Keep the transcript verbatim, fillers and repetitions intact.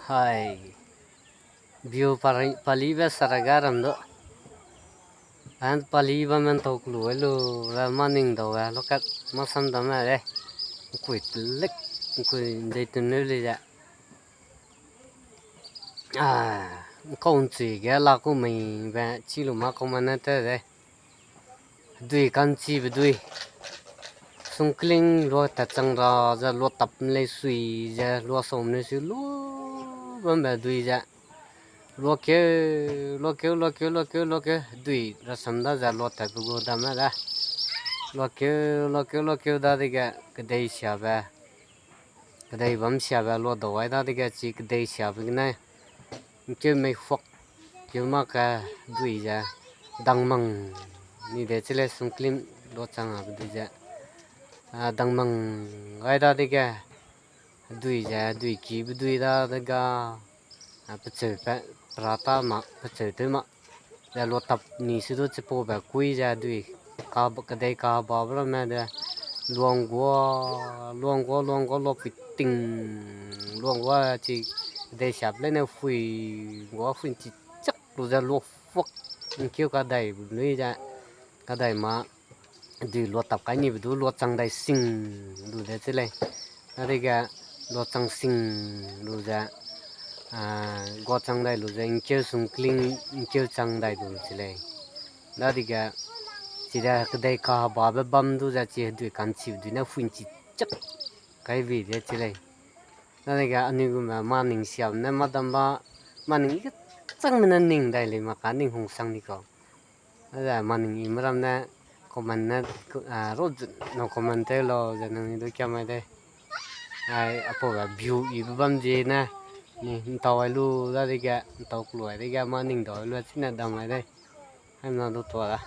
Hai. View pali, palibe saraga ram du. An pali bam men tau kelu lu, ra maning dau e, lokat masam dam e de. Nkui telek, nkui ndei tun lu li ze. Ah, nkau nchui ge la ku mei be, chi lu ma kau ma ne te de. Hedui ka'nchibe dui. Sungkling lua tat chang ra ze lua tap lei sui ze lua sau lei sui lu bambe dui ze. Lua keu, lua keu, lua keu, lua keu, lua keu, hedui rasam da ze lua tatbe gu dam e da. Lua keu, lua keu, lua keu dadege kedei siabe. Kedei bam siabe lua dau ai dadege chi kedei siabe gene. Nkeu mei huak keu mak ke dui ze. Dangmang ni de chi lei sungkling lua chang abe dui ze. A, dangmang gai dadege. Dui ze, dui kibe dui dadege. A, pecheu pe, perata ma, pecheu tew ma. Ze lua tap ni se du chipaube kui ze dui. Ka, kedei kababe ramme de. Luanggua, luanggua, luanggua, lua pui ting. Luanggua chi kedei siabe leine pui, gua pui chi chak lu ze lua fuak. Nkeu kadai lui ze. Kadai ma dui lua tap kai nibe du lua chang dai sing lu de chi lei. Dadege lua chang sing lu ze, a, gua chang dai lu ze, nkeu sungkling, nkeu chang dai lu chi lei. Dadege, chide kedei kababe bam du ze chi hedui ka'nchibe dui ne pui chi chak kai bi de chi lei. Dadege anui gume maning siam ne madam ba, maning i kechangme ne ning dai lei ma ka ning hungsang ni kau. Aze maning i meram ne comment ne, a, ro zun na comment tew lau ze nangnui du kiam ai dei. Ai, apaube view ibe bam ziene, ni ntau ai lu dadege, ntau kelu ai dege, maning dau ai lu chine dam ai dei. Haimna du tua da.